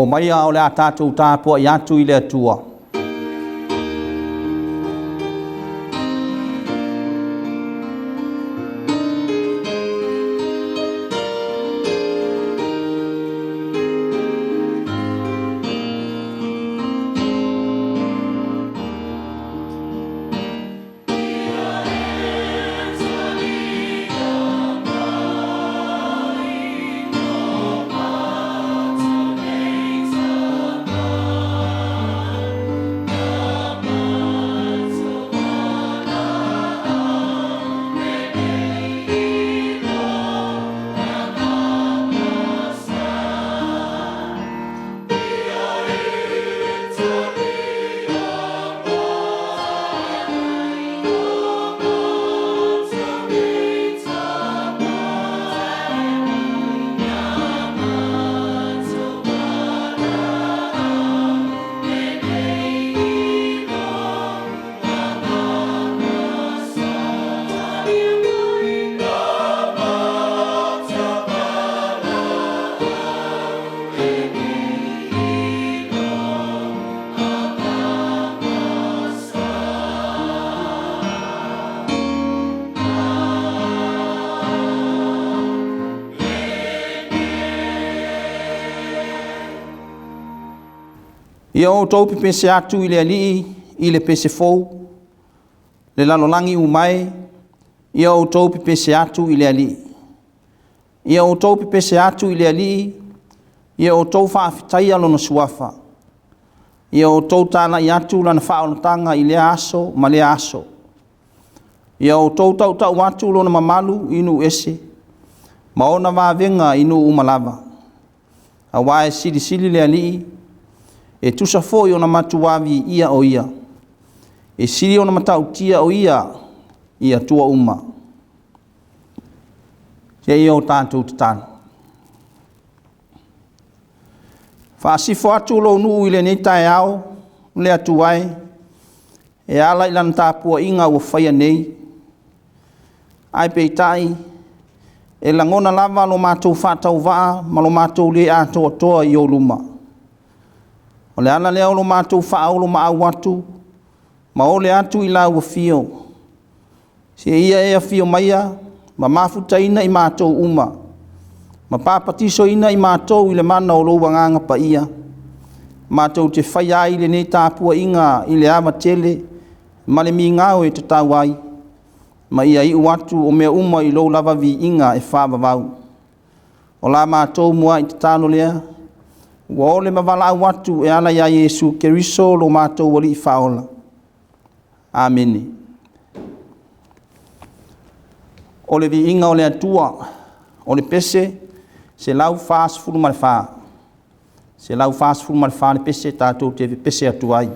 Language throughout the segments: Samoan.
Omaia o le a tatou tapuai atu i le Atua. Ia outou pepese atu i le Alii i le pese fou, le lalolagi uma e, ia outou pepese atu i le Alii. Ia outou pepese atu i le Alii, ia outou faafetaia Lona Suafa. Ia outou talai atu Lana faaolataga i lea aso ma lea aso. Ia outou tautau atu Lona mamalu i nuu ese, ma ona vavega i nuu uma lava. Aua e silisili le Alii, e tusa foi ona matua viia o Ia. E sili ona matautia o Ia i Atua uma. Se i o tatou tatalo. Faasifo atu lou nuu i lenei taeao le Atua e, e ala i lana tapuaiga ua faia nei, ae peitai, e lagona lava lo matou faatauvaa ma lo matou le atoatoa i ou luma. O le ala lea o lo matou faaoloolomaau atu ma ole atu i lau Afio, seia e afio maia ma mafutaina i matou uma ma papatisoina i matou i le mana o lou Agaga Paia, matou te faia ai lenei tapuaiga i le ava tele ma le migao e tatau ai, ma ia iu atu o mea uma i lou lava viiga e faavavau. O la matou muai tatalo lea, ua ole ma valaau atu e ala ia Iesu Keriso lo matou Alii Faaola. Amene. O le viiga o le Atua. O le Pese 144, 144 le pese tatou te pepese atu ai.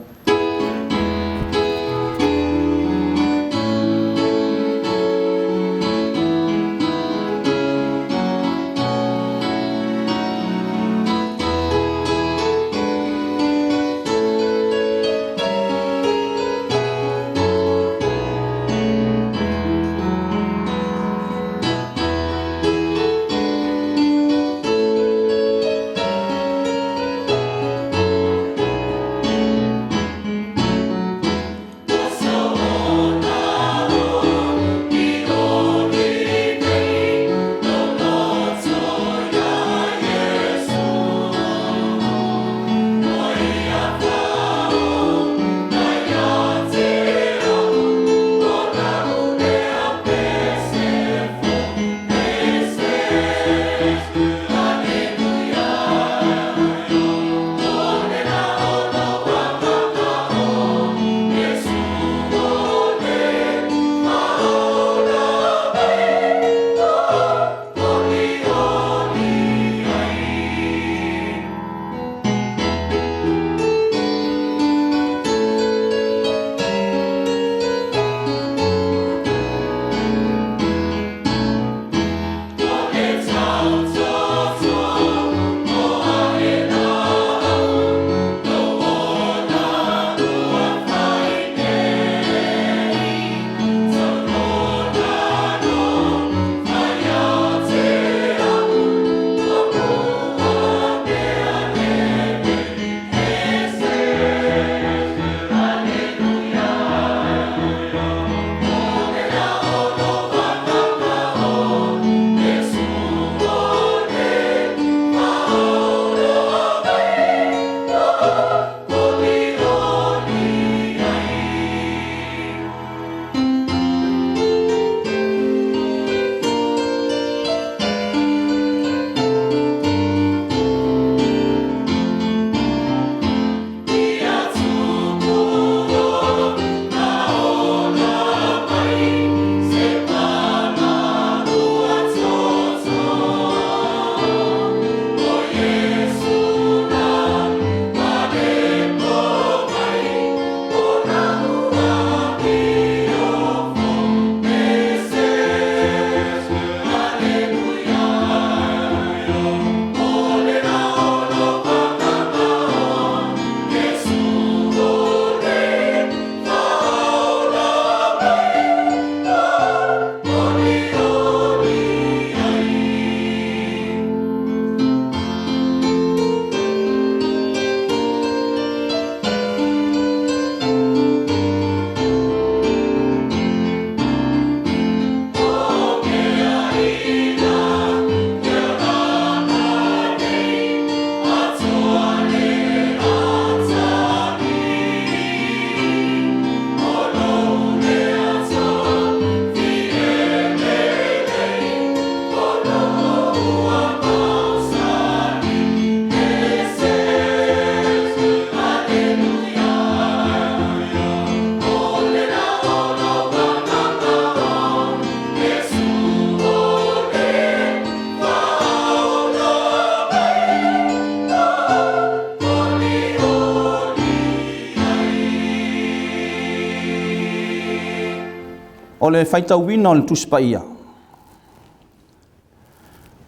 O le faitauina o le Tusi Paia.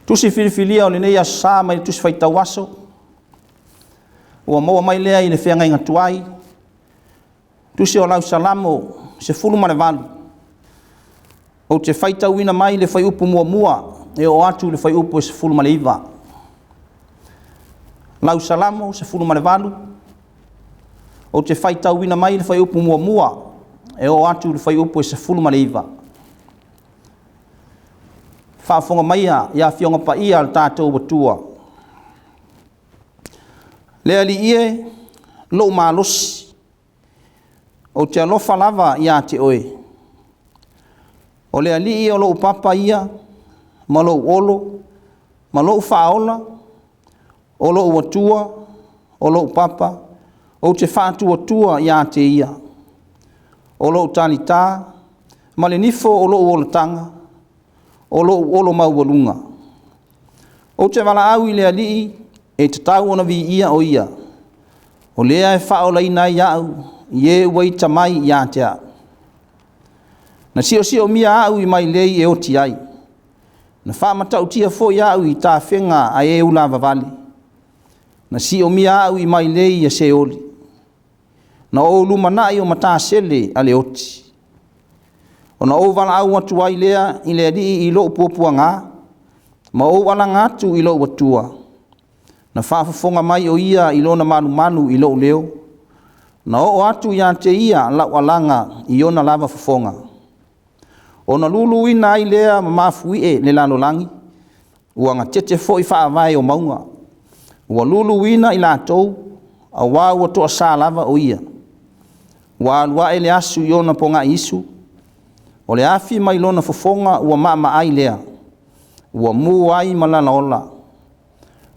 Tusi filifilia o lenei Aso Sa mai le Tusi Faitau Aso, ua maua mai lea i le feagaiga tuai, Tusi o lau Salamo 18, ou te faitauina mai le fuaiupu 1 e oo atu i le fuaiupu 19. Lau Salamo 18, ou te faitauina mai le fuaiupu 1 e oo atu i le fuaiupu 19. Faafofoga maia i Afioga Paia a lo tatou Atua. Le Alii e, lou malosi, ou te alofa lava ia te Oe. O le Alii o lou papa ia ma lou olo ma lou faaola, o lou Atua, o lou papa, ou te faatuatua ia te Ia. O lou talita ma le nifo o lou olataga, o lou olo maualuga. Ou te valaau i le Alii, e tatau ona viia o Ia, o lea e faaolaina ai au i e ua ita mai ia te au. Na siosiomia au i mailei e oti ai, na faamatautia foi au i tafega a e ulavavale, na siomia au i mailei a Seoli. Na ou lumanai o matasele a le oti. Ona ou valaau atu ai lea i le Alii i lou puapuaga, ma ou alaga atu i lou Atua. Na faafofoga mai o Ia i lona malumalu i lou leo, na oo atu ia te Ia lau alaga i ona lava fofoga. Ona luluina ai lea ma mafuie le lalolagi, ua gatete foi faavae o mauga, ua luluina i latou, auā ua toasa lava o Ia. Ua alu ae le asu i ona pogaiisu, o le afi mai lona fofoga ua maamaai lea, ua mu ai ma lalaola.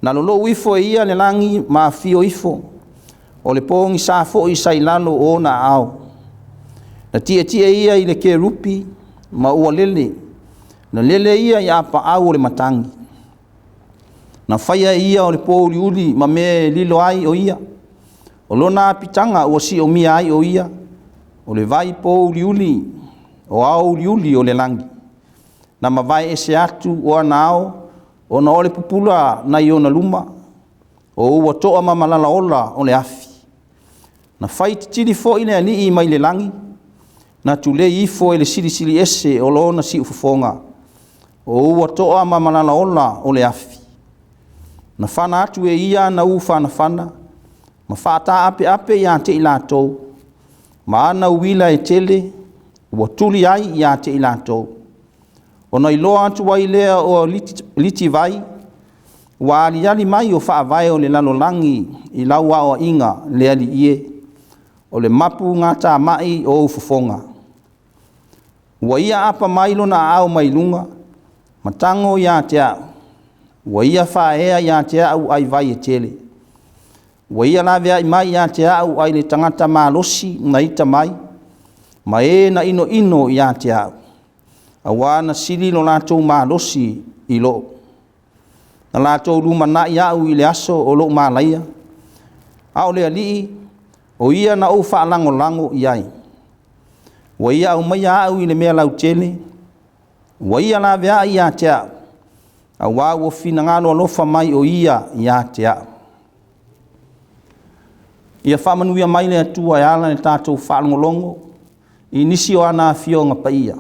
Na lolou ifo e ia le lagi ma afio ifo, o le pogisa foi sa i lalo o ona aao. Na tietie ia i le kerupi ma ua lele, na lele ia i apaau o le matagi. Na faia e ia o le pouliuli ma mea e lilo ai o ia, o lona apitaga ua siomia ai o ia, o le vai pouliuli, o aoaliuli o le lagi. Na mavae ese atu o ana ao ona o le pupula nai ona luma, o ua toa ma malalaola o le afi. Na fai tetili foi le Alii mai le lagi, na tulei ifo e le Silisili Ese o lona siufofoga, o ua toa ma malalaola o le afi. Na fana atu e ia ana ufanafana ma faataapeape ia te i latou, ma ana uila e tele ua tuli ai ia te i latou. Ona iloa atu ai lea o litivai, ua aliali mai o faavae o le lalolagi i lau aoaiga, le Alii e, o le mapu gatamai o ou fofoga. Ua ia apa mai lona aao mai luga ma tago ia te au, ua ia faaea ia te au aivai e tele. Ua ia laveai mai ia te au ai le tagata malosi na ita mai, ma e na inoino ia te au, auā na sili lo latou malosi i lou. Na latou lumanai au i le aso o lou malaia, a o le Alii, o Ia na ou faalagolago i ai. Ua ia aumaia au i le mea lautele, ua ia laveai ia te au, auā ua finagalo alofa mai o Ia ia te au. Ia faamanuia mai le Atua e ala i le tatou faalogologo i nisi o ana Afioga Paia,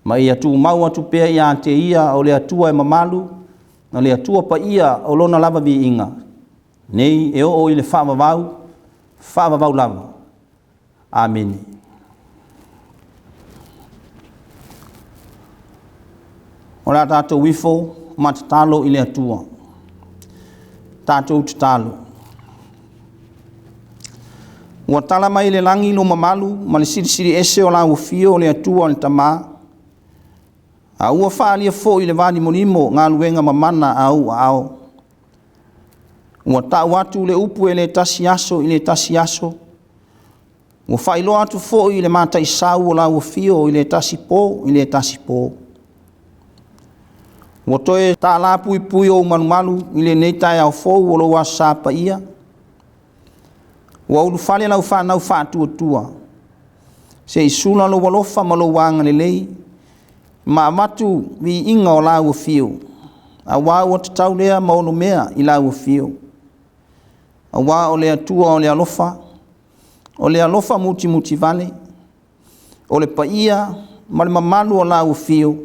ma ia tumau atu pea ia te Ia o le Atua e mamalu ma le Atua paia o Lona lava viiga, nei e oo i le faavavau, faavavau lava. Amene. O le a tatou ifo ma tatalo i le Atua. Tatou tatalo. Ua tala mai le lagi lo mamalu ma le Silisili Ese o lau afio le Atua le Tama, a ua faaalia foi i le valimolimo galuega mamana a ou aao. Ua tau atu le upu e le tasi aso i le tasi aso, ua faailoa atu foi i le mataisau o lau afio i le tasi po i le tasi po. Ua toe tala puipui ou malumalu i lenei taeao fou o lou Aso Sa paia, ua ulufale lau fanau faatuatua. Se i sula lou alofa ma lou agalelei ma avatu viiga o lau afio, aua ua tatau lea ma onomea i lau afio. Aua o le Atua o le alofa, o le alofa mutimutivale, o le paia ma le mamalu o lau afio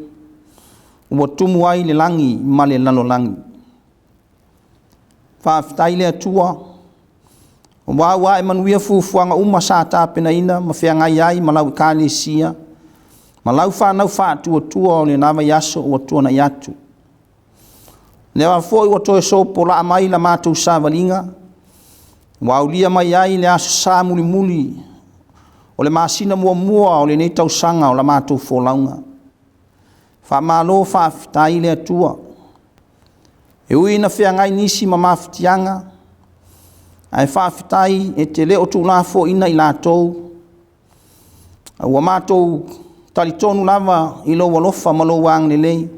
ua tumu ai le lagi ma le lalolagi. Faafetai le Atua, aua ua ae manuia fuafuaga uma sa tapenaina ma feagai ai ma lau Ekalesia ma lau fanau faatuatua o lena vaiaso ua tuanai atu. O lea foi ua toe sopolaa mai la matou savaliga, ua aulia mai ai le Aso Sa mulimuli o le masina muamua o lenei tausaga o la matou folauga. Faamalo faafetai le Atua. E ui ina feagai nisi ma mafatiaga, ae faafetai e te le o tuulafoaiina i latou, a ua matou talitonu lava i lou alofa ma lou agalelei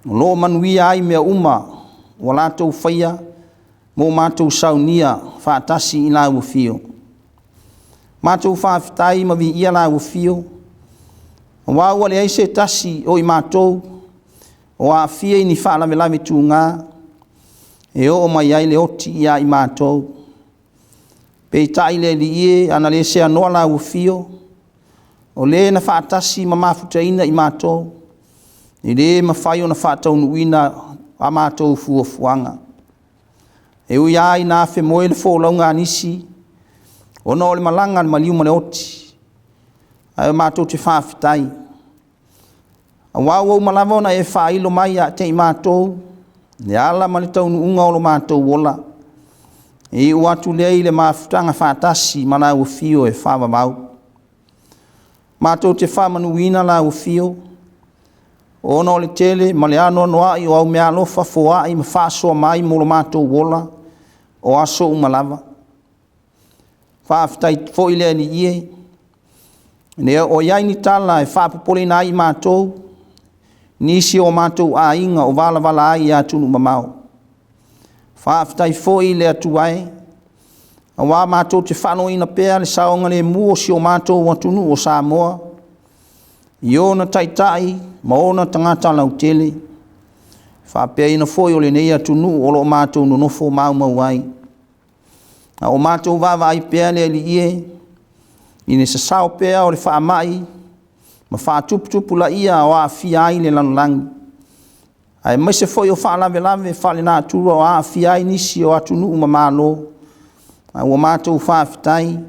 o lo o manuia ai mea uma ua latou faia ma ua matou saunia faatasi i lau afio. Matou faafetai ma viia lau afio, aua ua leai se tasi o i matou o aafia i ni faalavelave tuga e oo mai ai le oti ia i matou. Peitai le Alii e, ana le seanoa lau afio, o le na faatasi ma mafutaina i matou, e le mafai ona faataunuuina a matou fuafuaga. E ui lava ina afemoe le folauga a nisi ona o le malaga a le maliu ma le oti, ae matou te faafetai, aua ua uma lava ona e faailo mai ia te i matou le ala ma le taunuuga o lo matou ola, e iu atu lea i le mafutaga faatasi ma lau afio e faavavau. Matou te faamanuina lau afio ona o le tele ma le anoanoai o au meaalofa foai ma faasoa mai mo lo matou ola o aso uma lava. Faafetai foi le Alii e, e le o i ai ni tala e faapopoleina ai i matou nisi o matou aiga o valavala ai i atunuu mamao. Faafetai foi le Atua e, aua matou te faalogoina pea le saogalemu o si o matou atunuu o Samoa i ona taitai ma ona tagata lautele, faapeaina foi o lenei atunuu o lo o matou nonofo maumau ai. A o matou vaavaai pea le Alii e, i le sasao pea o le faamai ma faatuputupulaia o aafia ai le lalolagi, aemaise foi o faalavelave faalenatura o aafia ai nisi o atunuu ma malo, a ua matou faafetai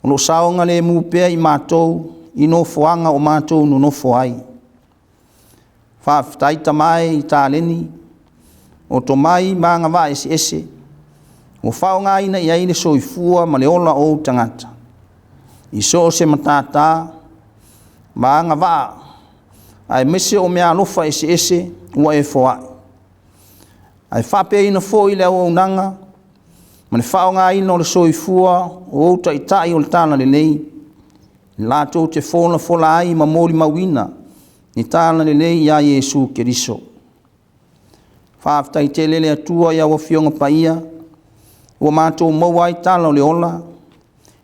o lo o saogalemu pea i matou i nofoaga o matou nonofo ai. Faafetai Tama e i taleni o tomai ma agavaa eseese ua faaaogaina i ai le soifua ma le ola o ou tagata i so o se matata ma agavaa aemaise o meaalofa eseese ua e foai, ae faapeaina foi le auaunaga ma le faaaogaina o le soifua o ou taitai o le Talalelei, latou te folafola ai ma molimauina le Talalelei ia Iesu Keriso. Faafetai tele le Atua i au Afioga Paia ua matou maua ai tala o le ola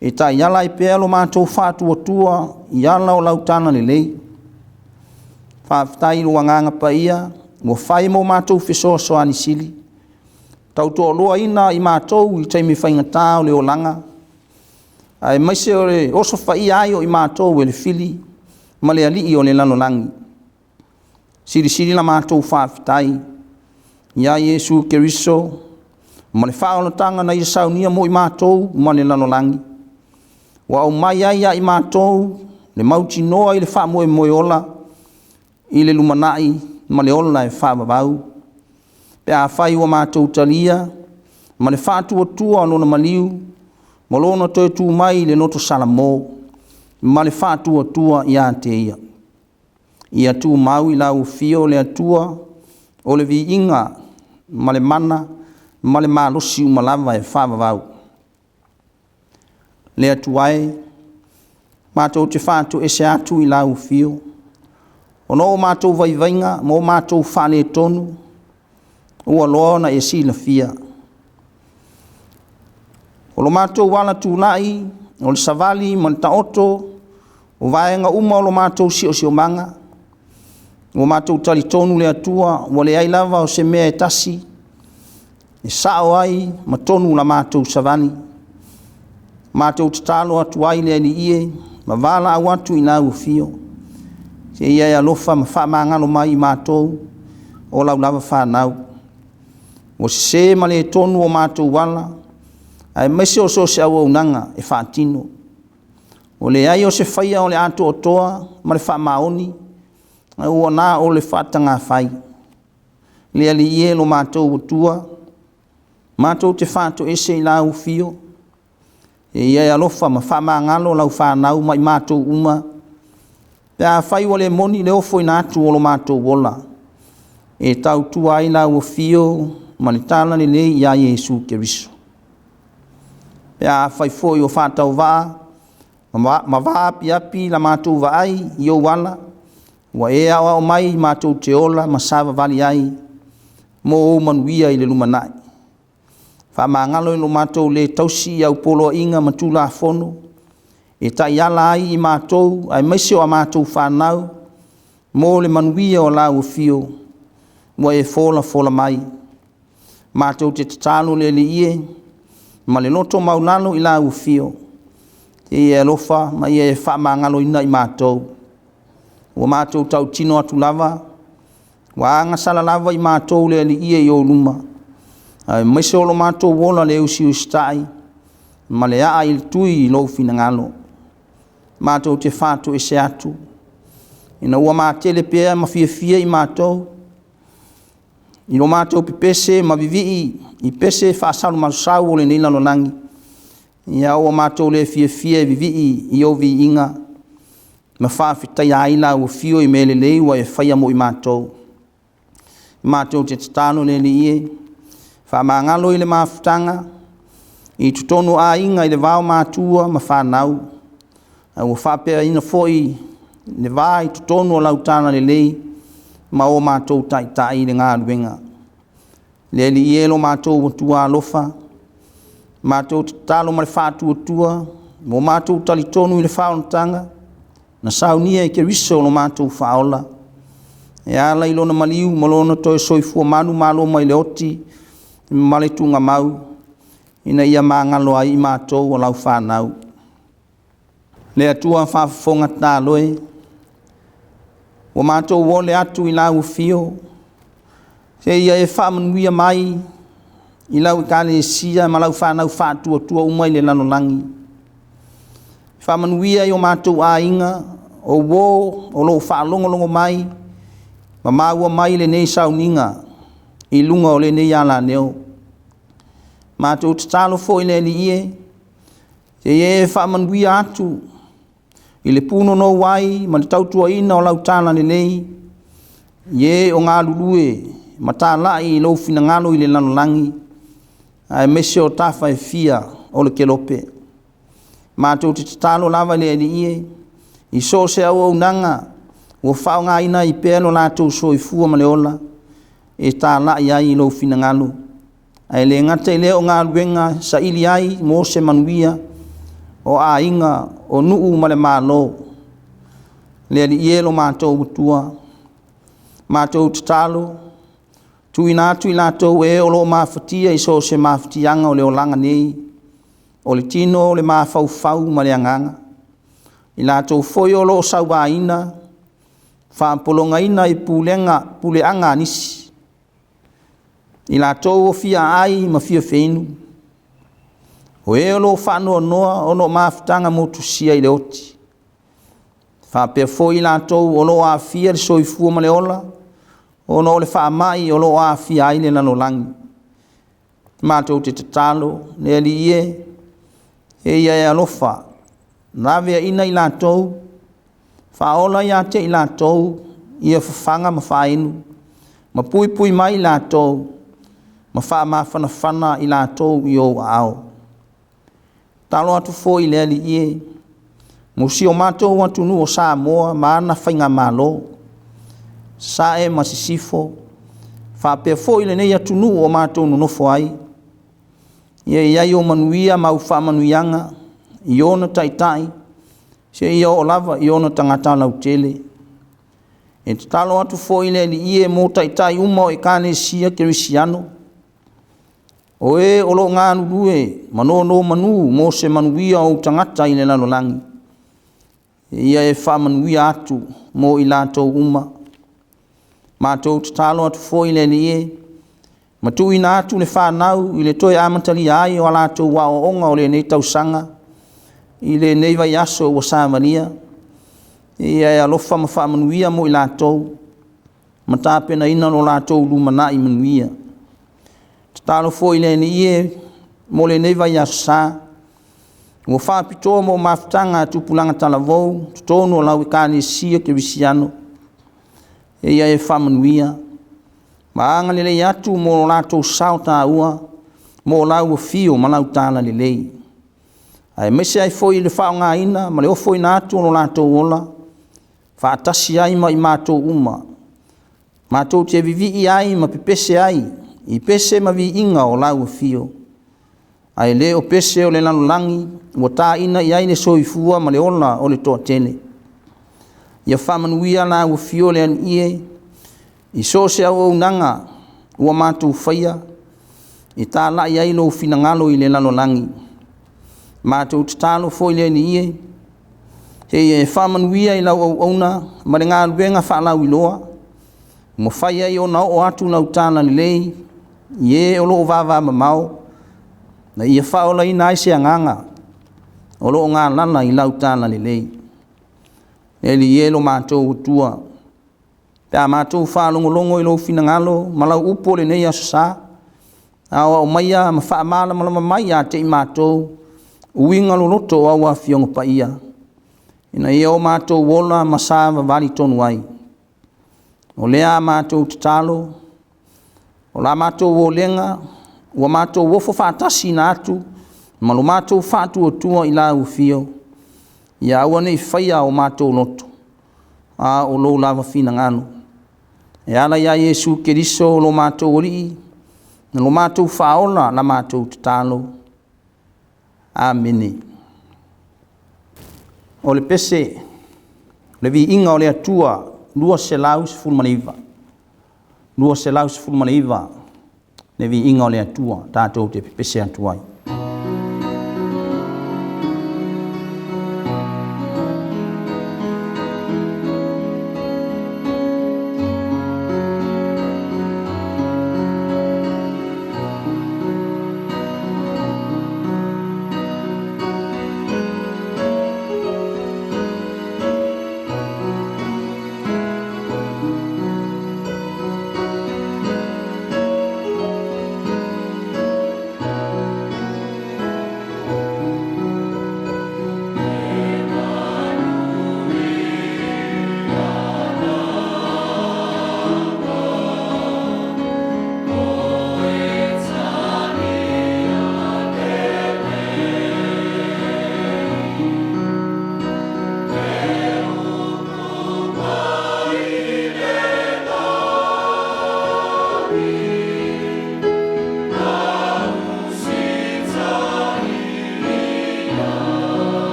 e taiala ai pea lo matou faatuatua i ala o lau talalelei. Faafetai i lou Agaga Paia ua fai mo matou fesoasoani sili, tautoaluaina i matou i taimi faigata o le olaga, aemaise o le osofaia ai o i matou e le fili ma le alii o le lalolagi. Silisili la matou faafetai ia Iesu Keriso ma le faaolataga na Ia saunia mo i matou ma le lalolagi, ua aumai ai ia i matou le mautinoa i le faamoemoe ola i le lumanai ma le ola e faavavau, pe afai ua matou talia ma le faatuatua lona maliu ma lona toe tu mai i le loto Salamo ma le faatuatua ia te Ia. Ia tumau i lau afio le Atua o le viiga ma le mana ma le malosi uma lava e faavavau. Le Atua e, matou te faatoese atu i lau afio, ona o matou vaivaiga ma o matou faaletonu ua loa ona e silafia. O lo matou ala tulai o le savali ma le taoto o vaega uma o lo matou siosiomaga. Ua matou talitonu le Atua ua leai lava o se mea e tasi e sao ai ma tonu la matou savali. Matou tatalo atu ai le Alii e, ma valaau atu i lau afio, seia e alofa ma faamagalo mai i matou o lau lava fanau. Ua sese ma le tonu o matou ala, aemaise o so o se auaunaga e faatino. Ua leai o se faia o le atoatoa ma le faamaoni, ae ua na o le faatagafai. Le Alii e lo matou Atua, matou te faatoese i lau afio, e ia e alofa ma faamagalo lau fanau ma i matou uma, pe afai ua le moni le ofoina atu o lo matou ola, e tautua ai lau afio ma le talalelei ia Iesu Keriso. Pe afai foi o faatauvaa ma vaapiapi la matou vaai i ou ala, ua e aoao mai matou te ola ma savavali ai mo ou manuia i le lumanai. Faamagalo i lo matou le tausi i au poloaiga ma Tulafono e taiala ai i matou aemaise o a matou fanau mo le manuia o lau afio ua e folafola mai. Matou te tatalo le Alii e ma le loto maualalo i lau afio, ia e alofa ma ia e faamagaloina i matou. Ua matou tautino atu lava, ua agasala lava i matou le Alii e i ou luma, aemaise o lo matou ola le usiusitai ma le aa i le tui i lou finagalo. Matou te faatoese atu, ina ua matele pea ma fiafia i matou i lo matou pepese ma vivii i pese faasalomalosau o lenei lalolagi, ia ua matou le fiafia e vivii i ou viiga ma faafetaia ai lau afio i mea lelei ua e faia mo i matou. Matou te tatalo le Alii e, faamagalo i le mafutaga i totonu o aiga i le va o matua ma fanau, ae ua faapeaina foi le va i totonu o lau talalelei ma o matou taitai i le galuega. Le Alii e lo matou Atua alofa, matou te tatalo ma le faatuatua, ua matou talitonu i le faaolataga na saunia e Keriso lo matou Faaola, e ala i Lona maliu ma Lona toe soifua manumalo mai le oti ma le tuugamau, ina ia magalo ai i matou o lau fanau. Le Atua faafofoga tatalo e, ua matou ole atu i lau afio, seia e faamanuia mai i lau Ekalesia ma lau fanau faatuatua uma i le lalolagi. Faamanuia i o matou aiga, o uo o lo o faalogologo mai ma maua mai lenei sauniga i luga o lenei alaneo. Matou tatalo foi le Alii e, seia e faamanuia atu i le punonou ai ma le tautuaina o lau talalelei i e o galulue ma talai i lou finagalo i le lalolagi, aemaise o tafa e fia o le kelope. Matou te tatalo lava i le Alii e, i so o se auaunaga ua faaaogaina ai pea lo latou soifua ma le ola e talai ai i lou finagalo, ae le gata i lea o galuega saili ai mo se manuia o aiga, o nuu ma le Malo. Le Alii e lo matou Atua, matou tatalo, tuuina atu i latou e o lo o mafatia i so o se mafatiaga o le olaga nei, o le tino, le mafaufau ma le agaga, i latou foi o lo o sauaina, faapologaina i puleaga a nisi, i latou o fia aai ma fia feinu, o e o lo o faanoanoa ona o mafutaga motusia i le oti, faapea foi i latou o lo o aafia le soifua ma le ola ona o le faamai o lo o aafia ai le lalolagi. Matou te tatalo, le Alii e, e ia e alofa, laveaina i latou, faaola ia te i latou ia fafaga ma faainu, ma puipui mai i latou, ma faamafanafana i latou i ou aao. Tatalo atu foi le Alii e, mo si o matou atunuu o Samoa ma ana faigamalo, Sasae ma Sisifo, faapea foi lenei atunuu o matou nonofo ai, ia i ai ou manuia ma au faamanuiaga i ona taitai seia oo lava i ona tagata lautele. E tatalo atu foi le Alii e mo taitai uma o Ekalesia Kerisiano, o e o lo o galulue ma nonomanu mo se manuia o ou tagata i le lalolagi, ia e faamanuia atu mo i latou uma. Matou tatalo atu foi le Alii e, ma tuuina atu le fanau i le toe amatalia ai o a latou aoaoga o lenei tausaga i lenei vaiaso ua savalia, ia e alofa ma faamanuia mo i latou ma tapenaina lo latou lumanai manuia. Tatalo foi le Alii e mo lenei vaiaso sa ua faapitoa mo mafutaga a tupulaga talavou i totonu o lau Ekalesia Kerisiano, ia e faamanuia ma agalelei atu mo lo latou sao taua mo lau afio ma lau talalelei, aemaise ai foi le faaaogaina ma le ofoina atu o lo latou ola faatasi ai ma i matou uma, matou te vivii ai ma pepese ai i pese ma viiga o lau afio, ae le o pese o le lalolagi ua taina i ai le soifua ma le ola o le toatele. Ia faamanuia lau afio le Alii e i so o se auaunaga ua matou faia e talai ai lou finagalo i le lalolagi. Matou tatalo foi le Alii e, seia e faamanuia i lau auauna ma le galuega faalauiloa ua mafai ai ona oo atu lau talalelei i e o lo o vavamamao, na ia faaolaina ai se agaga o lo o galala i lau talalelei. Le Alii e lo matou Atua, pe a matou faalogologo i lou finagalo ma lau upu o lenei aso sa, aoao maia ma faamalamalama mai ia te i matou uiga loloto o au Afioga Paia, ina ia o matou ola ma savavali tonu ai. O lea a matou tatalo, o la matou olega ua matou ofo faatasiina atu ma lo matou faatuatua i lau Afio, ia aua ne i faia o matou loto, a o lou lava finagalo. E ala ia Iesu Keriso lo matou Alii ma lo matou Faaola la matou tatalo. Amene. O le pese, le viiga o le Atua 219, 219 le viiga o le Atua tatou te pepese atu ai.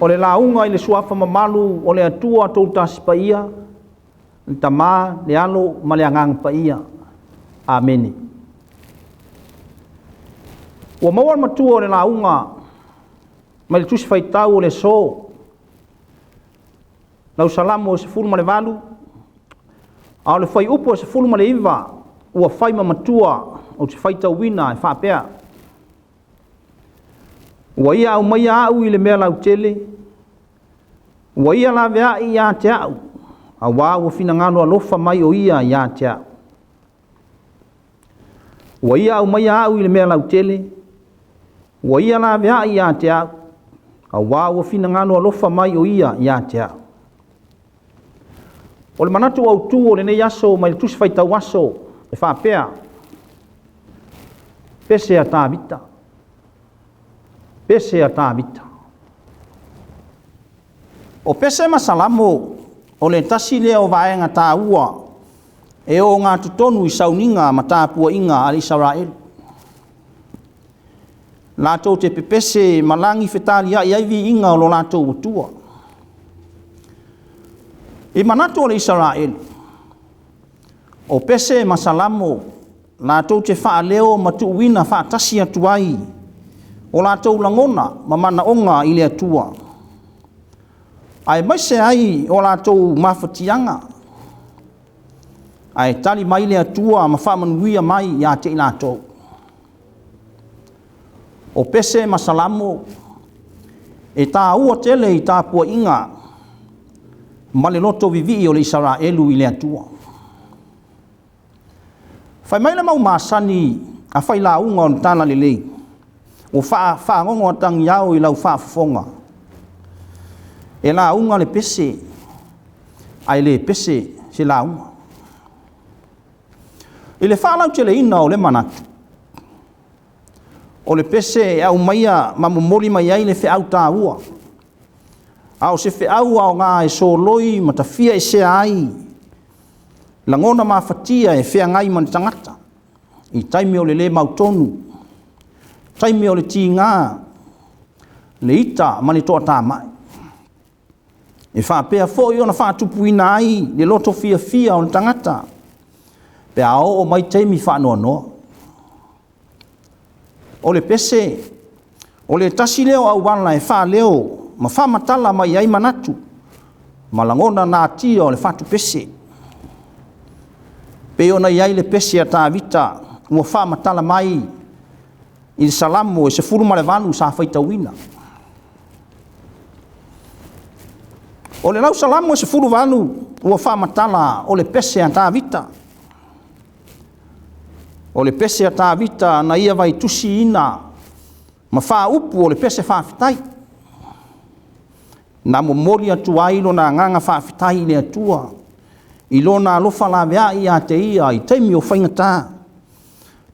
O le lauga i le suafa mamalu o le Atua Toatasi Paia, le Tama, le Alo ma le Agaga Paia. Amene. Ua maua le matua o le lauga mai le tusi faitau o le aso, lau Salamo e 18, a o le fuaiupu e 19 ua fai ma matua ou te faitauina e faapea: Ua ia aumaia au i le mea lautele, ua ia laveai ia te au, auā ua finagalo alofa mai o ia ia te au. Ua ia aumaia au i le mea lautele, ua ia laveai ia te au, auā ua finagalo alofa mai o ia ia te au. O le manatu autu o lenei aso mai le tusi faitau aso e faapea: Pese a Tavita, pese a Tavita. O pese ma Salamo o le tasi lea o vaega taua e ogatotonu i sauniga ma tapuaiga a le Isaraelu. Latou te pepese ma lagi fetaliai ai viiga o lo latou Atua. I manatu o le Isaraelu, o pese ma Salamo latou te faaleo ma tuuina faatasi atu ai o latou lagona ma manaoga i le Atua, aemaise ai o latou mafatiaga, ae tali mai le Atua ma faamanuia mai ia te i latou. O pese ma Salamo e taua tele i tapuaiga ma le loto vivii o le Isaraelu i le Atua. Fai mai le mau masani a failauga o le Talalelei, ua faafagogo tagiao i lau faafofoga, e lauga le pese, ae le pese se lauga. I le faalauteleina o le manatu, o le pese e aumaia ma momoli mai ai le feau taua, a o se feau aoga e soloi ma tafiaesea ai lagona mafatia e feagai ma le tagata i taimi o le le mautonu, taimi o le tiga, le ita ma le toatamai. E faapea foi ona faatupuina ai le loto fiafia o le tagata pe a oo mai taimi faanoanoa. O le pese, o le tasi lea o auala e faaleo ma faamatala mai ai manatu ma lagona natia o le fatupese, pei ona i ai le pese a Tavita ua faamatala mai i le Salamo e 18 sa faitauina. O le lau Salamo e 18 ua faamatala o le pese a Tavita. O le pese a Tavita na ia vaitusiina ma faaupu o le pese faafetai, na momoli atu ai lona agaga faafetai i le Atua i lona alofa laveai ia te ia i taimi o faigata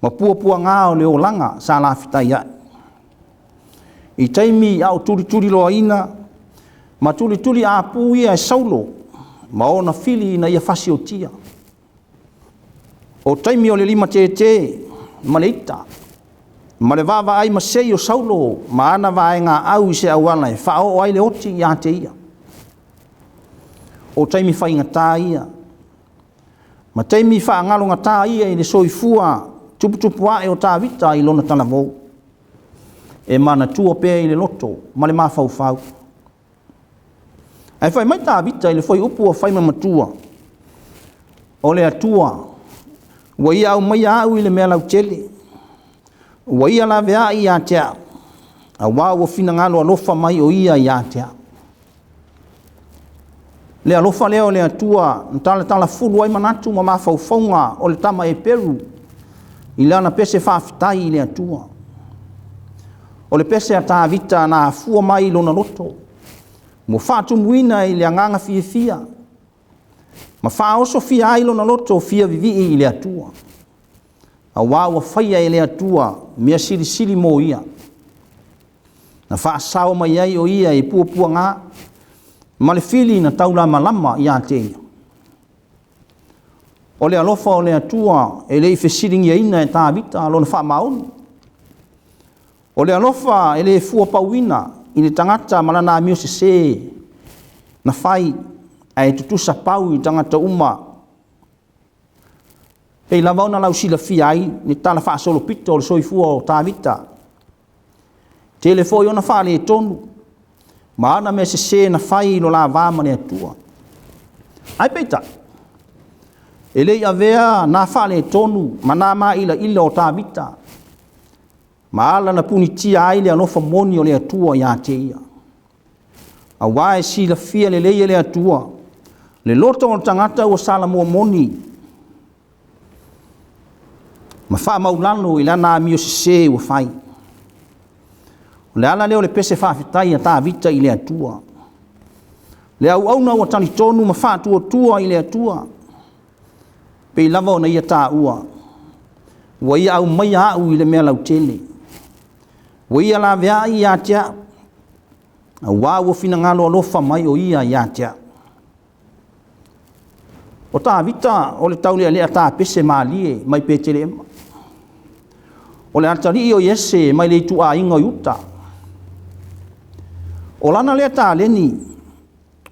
ma puapuaga o le olaga sa lafitai ai, i taimi a o tulituliloaina ma tulituliapu ia e Saulo ma ona fili ina ia fasiotia. O taimi o le limatete ma le ita ma le vaavaai masei o Saulo ma ana vaegaau i se auala e faaoo ai le oti ia te ia. O taimi faigata ia ma taimi faagalogata ia i le soifua tuputupuae o Tavita i lona talavou, e manatua pea i le loto ma le mafaufau. Ae fai mai Tavita i le fuaiupu ua fai ma matua, o le Atua ua ia aumaia au i le mea lautele, ua ia laveai ia te au, auā ua finagalo alofa mai o ia ia te au. Le alofa lea o le Atua na talatalafulu ai manatu ma mafaufauga o le tama Eperu i lana pese faafetai i le Atua. O le pese a Tavita na afua mai i lona loto, ua faatumuina i le agaga fiafia ma faaosofia ai lona loto fia vivii i le Atua, auā ua faia e le Atua mea silisili mo ia, na faasao mai ai o ia i puapuaga ma le fili na taulamalama ia te ia. O le alofa o le Atua e le i fesiligiaina e Tavita lona faamaoni. O le alofa e le fuapauina i le tagata ma lana amio sesē na fai, ae tutusa pau i tagata uma. Pei lava ona lausilafia ai le talafaasolopito o le soifua o Tavita, tele foi ona faaletonu ma ana mea sesē na fai i lo la va ma le Atua. Ae peitai, e le i avea na faaletonu ma na maila'ila o Tavita ma ala na punitia ai le alofa moni o le Atua ia te ia. Auā e silafia lelei e le Atua le loto o le tagata ua salamua moni ma faamaulalo i lana amio sesē ua fai. O le ala lea o le pese faafetai a Tavita i le Atua, le auauna ua talitonu ma faatuatua i le Atua, pei lava ona ia taua, ua ia aumaia au i le mea lautele, ua ia laveai ia te au, auā ua finagalo alofa mai o ia ia te au. O Tavita o le taulealea tapese malie mai Petelema, o le atalii o Iese mai le ituaiga o Iuta. O lana lea taleni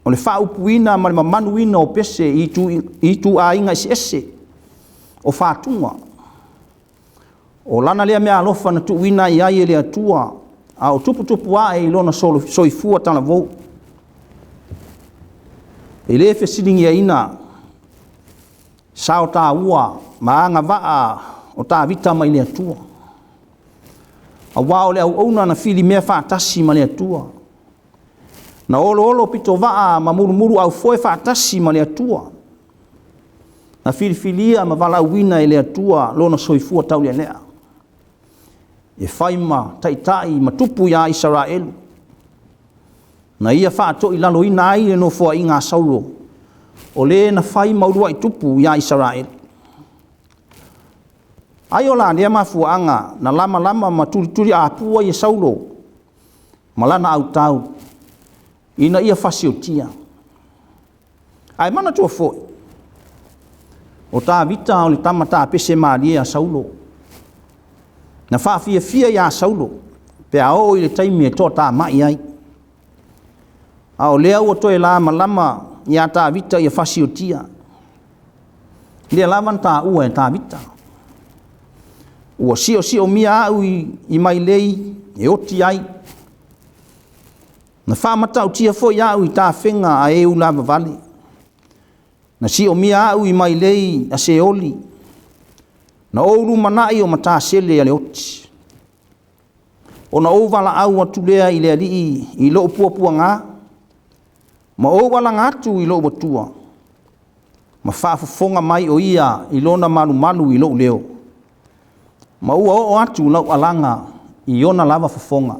o le faaupuina ma le mamanuina o pese i ituaiga eseese o fatuga. O lana lea meaalofa na tuuina i ai e le Atua a o tuputupu ae i lona soifua talavou. E le fesiligiaina sao taua ma agavaa o Tavita mai le Atua, auā o le auauna na filimea faatasi ma le Atua, na oloolo pitovaa ma mulumuluaufoe faatasi ma le Atua, na filifilia ma valaauina e le Atua lona soifua taulealea e fai ma taitai ma tupu ia Isaraelu, na ia faatoilaloina ai le nofoaiga a Saulo, o le na fai ma uluai tupu ia Isaraelu. Ai o la lea mafuaaga na lamalama ma tulituliaupu ai e Saulo ma lana autau ina ia fasiotia. Ae manatua foi, o Tavita o le tama tapese malie a Saulo, na faafiafia ia Saulo pe a oo i le taimi e toatamai ai. A o lea ua toe lamalama ia Tavita ia fasiotia, lea lava na taua e Tavita, ua siosiomia au i mailei e oti ai, na faamatautia foi au i tafega a e ulavavale, na siomia au i mailei a Seoli, na ou lumanai o matasele a le oti. Ona ou valaau atu lea i le Alii i lou puapuaga, ma ou alaga atu i lou Atua, ma faafofoga mai o Ia i lona malumalu i lou leo, ma ua oo atu lau alaga i ona lava fofoga.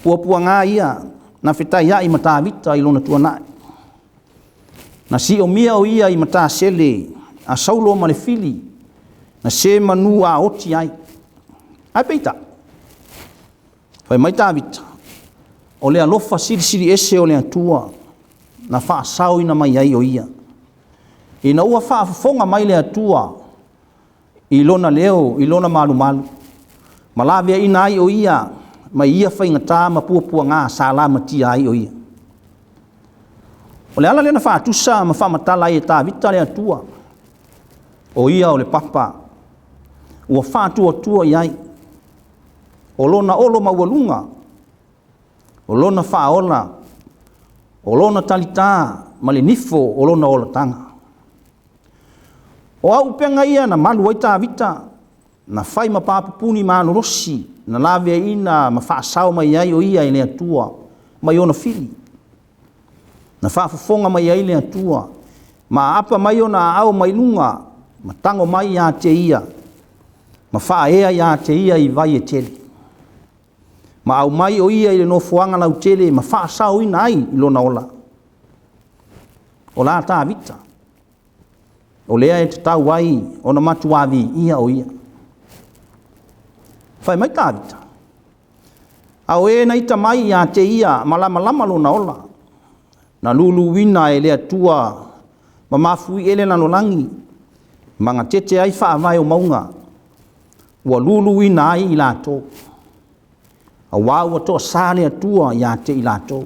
Puapuaga ia na fetaiai ma Tavita i lona tuanai, na siomia o ia i matasele a Saulo ma le fili, na se manu a oti ai. Ae peitai, fai mai Tavita, o le alofa silisili ese o le Atua na faasaoina mai ai o ia, ina ua faafofoga mai le Atua i lona leo i lona malumalu, ma laveaiina ai o ia mai ia faigata ma puapuaga sa lamatia ai o ia. O le ala lea na faatusa ma faamatala ai e Tavita le Atua, o ia o le papa ua faatuatua i ai, o lona olo maualuga, o lona faaola, o lona talitā ma le nifo o lona olataga. O au upega ia na malu ai Tavita, na fai ma papupuni malolosi, na laveaiina ma faasao mai ai o ia e le Atua mai ona fili, na faafofoga mai ai le Atua, ma aapa mai ona aao mai luga, ma tago mai ia te ia, ma faaea ia te ia i vai e tele, ma aumai o ia i le nofoaga lautele ma faasaoina ai i lona ola. O la Tavita, o lea e tatau ai ona matua viia o ia. Fai mai Tavita, a o e na ita mai ia te ia ma lamalama lona ola, na luluina e le Atua ma mafui ele lalolagi, ma gatete ai faavae o mauga, ua luluina ai i latou. Auā ua toasā le Atua ia te i latou.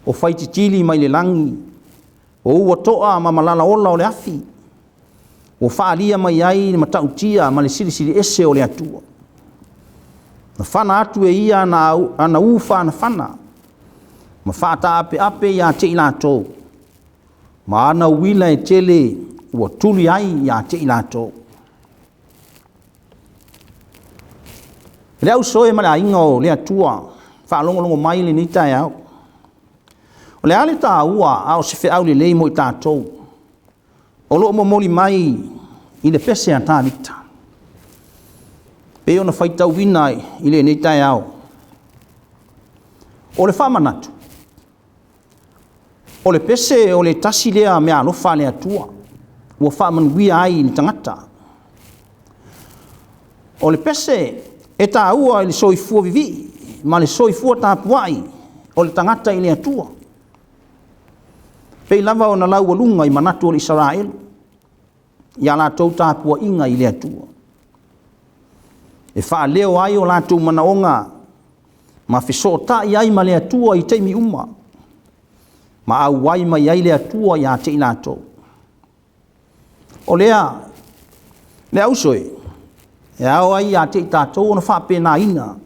O faititili mai le lagi, o ua toa ma malala ola o le afi, ua faaalia mai ai le matautia ma le silisili ese o le Atua. Na fana atu e ia ana ufanafana, ma faataapeape ia te i latou, ma ana uila e tele ua tuli ai ia te i latou. Le ausoe ma le aiga o le Atua, faalogologo mai i lenei taeao. O le a le taua a o se feau lelei mo i tatou o lo o momoli mai i le pese a Tavita, pei ona faitauina i lenei taeao. O le faamanatu, o le pese o le tasi lea meaalofa a le Atua ua faamanuia ai i le tagata. O le pese e taua i le soifua vivii ma le soifua tapuai o le tagata i le Atua, pei lava ona laualuga i manatu o le Isaraelu i a latou tapuaiga i le Atua, e faaleo ai o latou manaoga ma fesootai ai ma le Atua i taimi uma, ma auai mai ai le Atua ia te i latou. O lea, le auso e, e ao ai ia te i tatou ona faapenaina,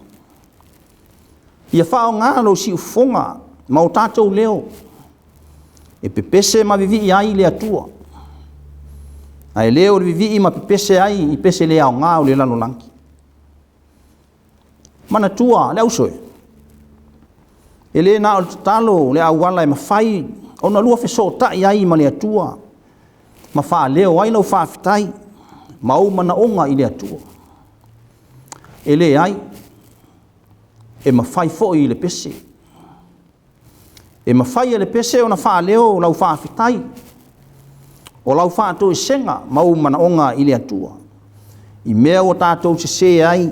ia faaaoga lou siufofoga ma o tatou leo e pepese ma vivii ai i le Atua, ae le o le vivii ma pepese ai i pese le aoga o le lalolagi. Manatua le auso e, e le na o le tatalo le auala e mafai ona lua fesootai ai ma le Atua ma faaleo ai lau faafetai ma ou manaoga i le Atua. E leai, e mafai foi i le pese. E mafai e le pese ona faaleo lau faafetai, o lau faatoesega ma ou manaoga i le Atua, i mea ua tatou sese ai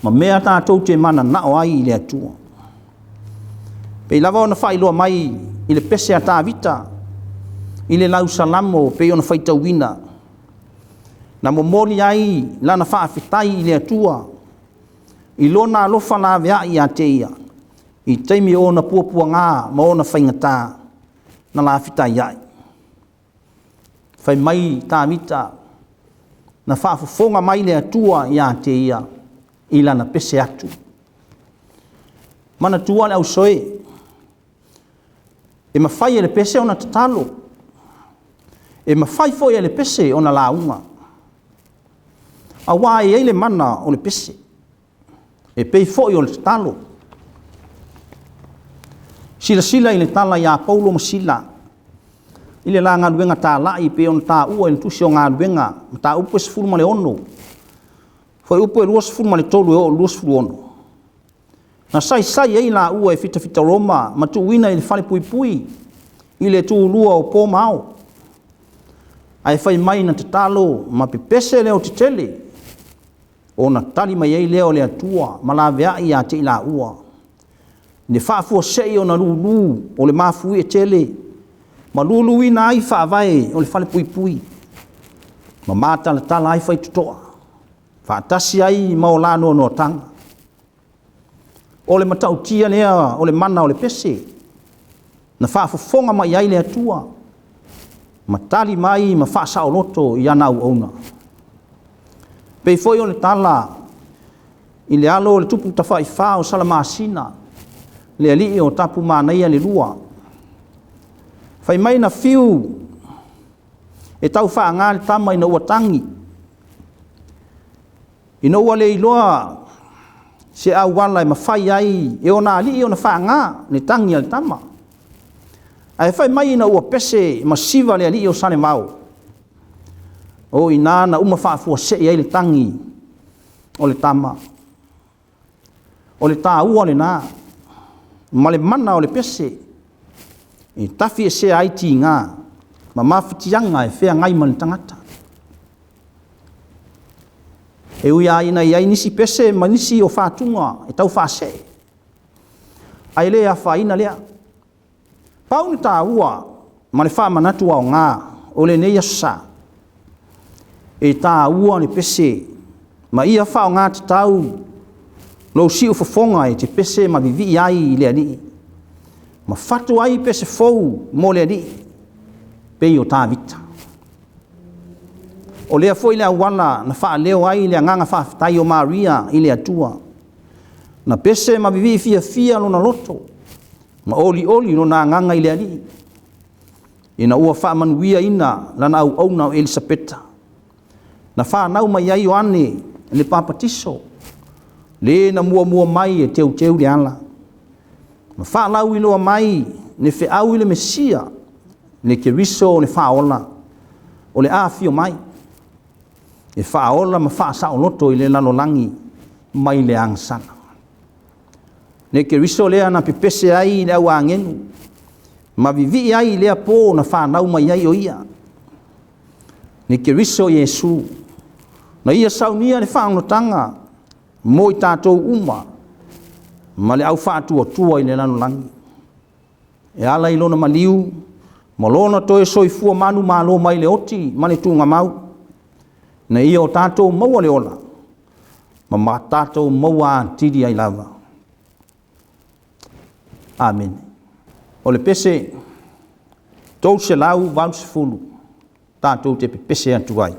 ma mea tatou te mananao ai i le Atua. E pei lava ona faailoa mai i le pese a Tavita i le Lausalamo e pei ona faitauina, na momoli ai lana faafetai i le Atua i Lona alofa laveai ia te ia i taimi o ona puapuaga ma ona faigata na lafetai ai. Fai mai Tavita, na faafofoga mai le Atua ia te ia i lana pese atu. Manatua le ausoe, e mafai e le pese ona tatalo, e mafai foi e le pese ona lauga, aua e i ai le mana o le pese, e pei foi o le tatalo. Silasila i le tala ia Paulo ma Sila i le la galuega talai e pei ona taua i le tusi o Galuega, mataupu e 16, fuaiupu e 23 e oo i le 26. Na saisai ai laua e fitafita Roma ma tuuina i le falepuipui i le tulua o po ma ao, ae fai mai na tatalo ma pepese leotetele, ona tali mai ai lea o le Atua ma laveai ia te i laua, i le faafuasei ona lulu o le mafuie tele ma luluina ai faavae o le falepuipui, ma matalatala ai faitotoa, faatasi ai ma o la noanoataga. O le matautia lea o le mana o le pese, na faafofoga mai ai le Atua ma tali mai ma faasaoloto i ana auauna. E pei foi o le tala i le alo o le tupu tafaifa o Salamasina, le alii o Tapumanaia le lua, fai mai na fiu e taufaaga le tama ina ua tagi, ina ua le iloa se auala e mafai ai e ona alii ona faaga le tagi a le tama. Ae fai mai ina ua pese ma siva le alii o Salevao, o i ina na uma faafuasei ai le tagi o le tama. O le taua lena ma le mana o le pese e tafiesea ai tiga ma mafatiaga e feagai ma le tagata. E ui lava ina i ai nisi pese ma nisi o fatuga e tau faasee, ae le afaina lea. Pau le taua ma le faamanatu aoga o lenei aso sa, e taua le pese ma ia faaaoga tatau lou siufofoga e te pese ma vivii ai i le Alii, ma fatu ai pese fou mo le Alii, pei o Tavita. O lea foi le auala na faaleo ai le agaga faafetai o Maria i le Atua, na pese ma vivii fiafia lona loto, ma olioli lona agaga i le Alii, ina ua faamanuiaina lana auauna o Elisapeta, na fanau mai ai Ioane le Papatiso, le na muamua mai e teuteu le ala, ma faalauiloa mai le feau i le Mesia, le Keriso o le Faaola, o le a afio mai, e faaola ma faasaoloto i le lalolagi mai le agasala. Le Keriso lea na pepese ai le au agelu ma vivii ai i lea po na fanau mai ai o Ia, le Keriso Iesu, na Ia saunia le faaolataga mo i tatou uma ma le au faatuatua i le lalolagi, e ala i Lona maliu ma Lona toe soifua manumalo mai le oti ma le tuugamau, ina ia o tatou maua le ola ma tatou maua atili ai lava. Amene. O le pese 380 tatou te pepese atu ai.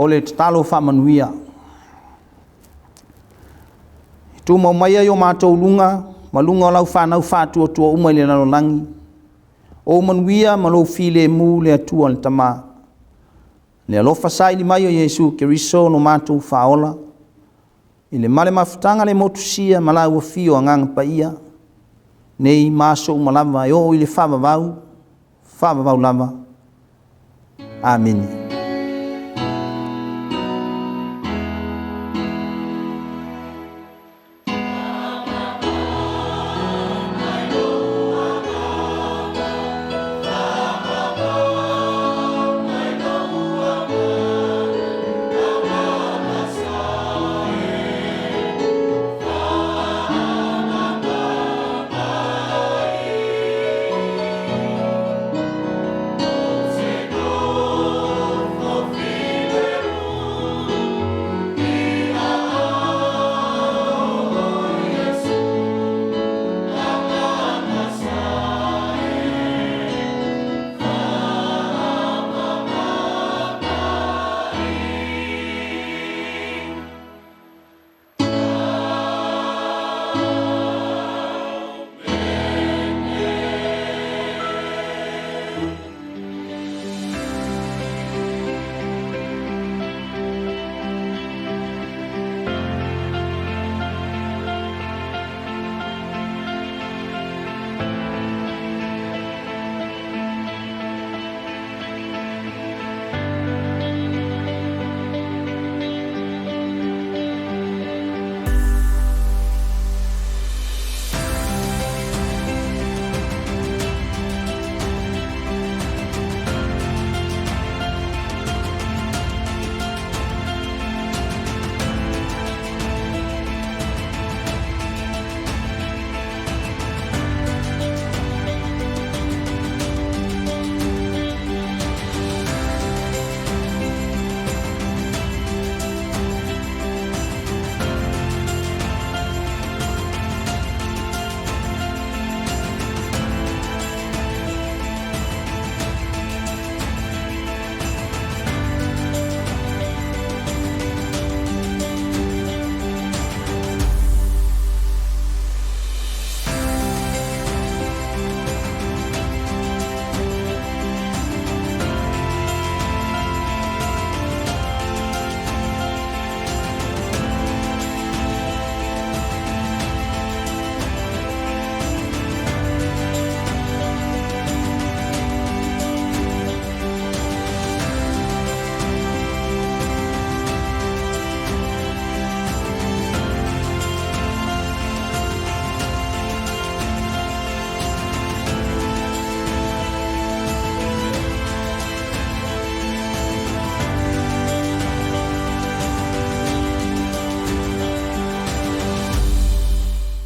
O le tatalo faamanuia. Tumau maia i o matou luga ma luga o lau fanau faatuatua uma i le lalolagi, o manuia ma lou filemu le Atua le Tama. Le alofa saili mai o Iesu Keriso lo matou Faaola, i le male mafutaga le motusia ma lau afio Agaga Paia, nei ma aso uma lava e oo i le faavavau, faavavau lava. Amene.